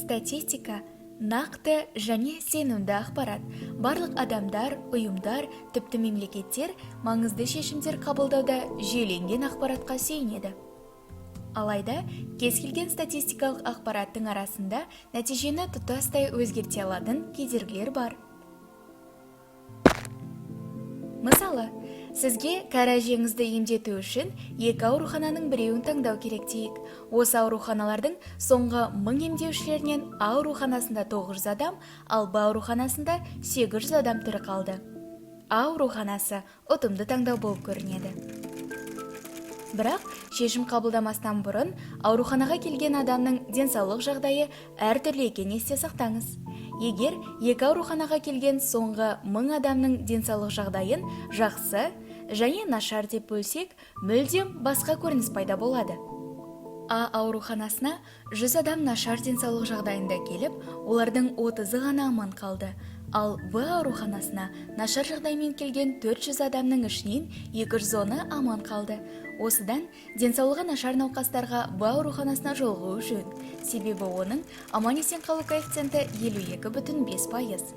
Статистика – нақты және сенімді ақпарат. Барлық адамдар, ұйымдар, тіпті мемлекеттер маңызды шешімдер қабылдауда жүйеленген ақпаратқа сүйенеді. Алайда кез келген статистикалық ақпараттың арасында нәтижені тұтастай өзгерте алатын кедергілер бар. Мысалы, сізге кәрі әжеңізді емдету үшін екі аурухананың біреуін таңдау керек дейік. Осы ауруханалардың соңғы 1000 емделушілерінен А ауруханасында 900 адам, ал Б ауруханасында 800 адам тірі қалды. А ауруханасы ұтымды таңдау болып көрінеді. Бірақ шешім қабылдамастан бұрын ауруханаға келген адамның денсаулық жағдайы әртүрлі екенін есте сақтаңыз. Егер екі ауруханаға келген соңғы 1000 адамның денсаулық жағдайын жақсы және нашар деп бөлсек, мүлдем басқа көрініс пайда болады. А ауруханасына 100 адам нашар денсаулық жағдайында келіп, олардың 30-ы ғана аман қалды. Ал Б ауруханасына нашар жағдаймен келген 400 адамның ішінен 210-ы аман қалды. Осыдан денсаулығы нашар науқастарға Б ауруханасына жолығу жөн, себебі оның аман-есен қалу коэффициенті 52,5%.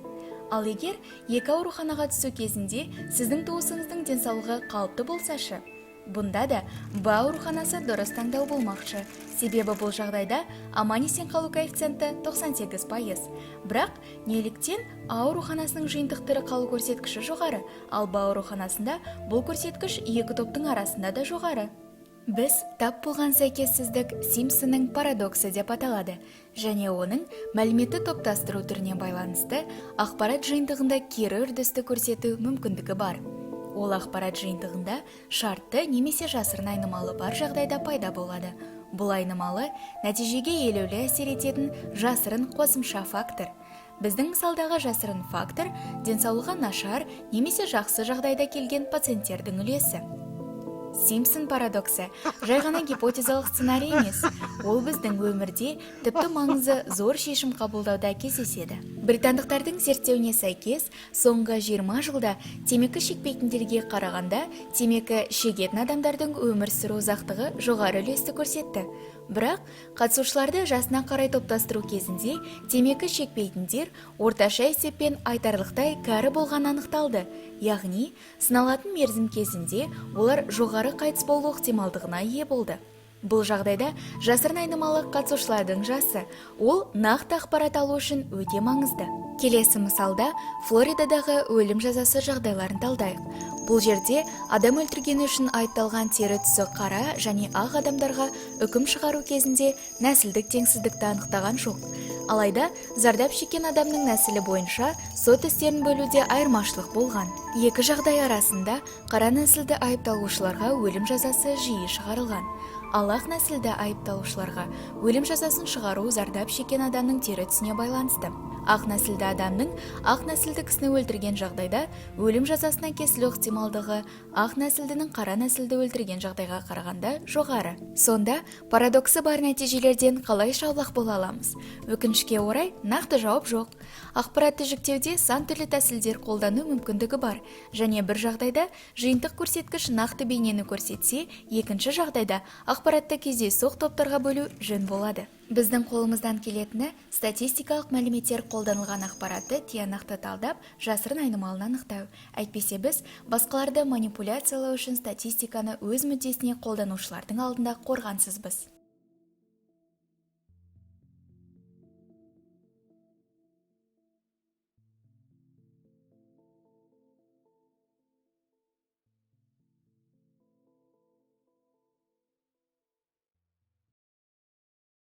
Ал егер екі ауруханаға түсу кезінде сіздің туысыңыздың денсаулығы қалыпты болса ше? Бұнда да Б ауруханасы дұрыс таңдау болмақшы, себебі бұл жағдайда аман-есен қалу коэффициенті 98%. Бірақ неліктен А ауруханасының жиынтық тірі қалу көрсеткіші жоғары, ал Б ауруханасында бұл көрсеткіш екі топтың арасында да жоғары? Біз тап болған сәйкессіздік Симпсонның парадоксы деп аталады және оның мәліметті топтастыру түріне байланысты ақпарат жиынтығында кері үрдісті көрсету мүмкіндігі бар. Ол ақпарат жиынтығында шартты немесе жасырын айнымалы бар жағдайда пайда болады. Бұл айнымалы – нәтижеге елеулі әсер ететін жасырын қосымша фактор. Біздің мысалдағы жасырын фактор – денсаулығы нашар немесе жақсы жағдайда келген пациенттердің үлесі. Симпсон парадоксы жай ғана гипотезалық сценарий емес, ол біздің өмірде, тіпті маңызы зор шешім қабылдауда кездеседі. Британдықтардың зерттеуіне сәйкес, соңғы 20 жылда темекі шекпейтіндерге қарағанда темекі шегетін адамдардың өмір сүру ұзақтығы жоғары үлесті көрсетті. Бірақ қатысушыларды жасына қарай топтастыру кезінде темекі шекпейтіндер орташа есеппен айтарлықтай кәрі болғаны анықталды, яғни сыналатын мерзім кезінде олар жоғары қайтыс болу ықтималдығына ие болды. Бұл жағдайда жасырын айнымалы – қатысушылардың жасы. Ол нақты ақпарат алу үшін өте маңызды. Келесі мысалда Флоридадағы өлім жазасы жағдайларын талдайық. Бұл жерде адам өлтіргені үшін айыпталған тері түсі қара және ақ адамдарға үкім шығару кезінде нәсілдік теңсіздікті анықтаған жоқ. Алайда зардап шеккен адамның нәсілі бойынша сот істерін бөлуде айырмашылық болған. Екі жағдай арасында қара нәсілді айыпталушыларға өлім жазасы жиі шығарылған, ал ақ нәсілді айыпталушыларға өлім жазасын шығару зардап шеккен адамның тері түсіне байланысты. Ақ нәсілді адамның ақ нәсілді кісіні өлтірген жағдайда өлім жазасына кесілу ықтималдығы ақ нәсілдінің қара нәсілді өлтірген жағдайға қарағанда жоғары. Сонда парадоксы бар нәтижелерден қалайша аулақ бола аламыз? Өкінішке орай, нақты жауап жоқ. Ақпаратты жіктеуде сан түрлі тәсілдер қолдану мүмкіндігі бар және бір жағдайда жиынтық көрсеткіш нақты бейнені көрсетсе, екінші жағдайда ақпаратты кездейсоқ топтарға бөлу жөн болады. Біздің қолымыздан келетіні – статистикалық мәліметтер қолданылған ақпаратты тиянақты талдап, жасырын айнымалыны анықтау. Әйтпесе біз басқаларды манипуляциялау үшін статистиканы өз мүддесіне қолданушылардың алдында қорғансызбыз.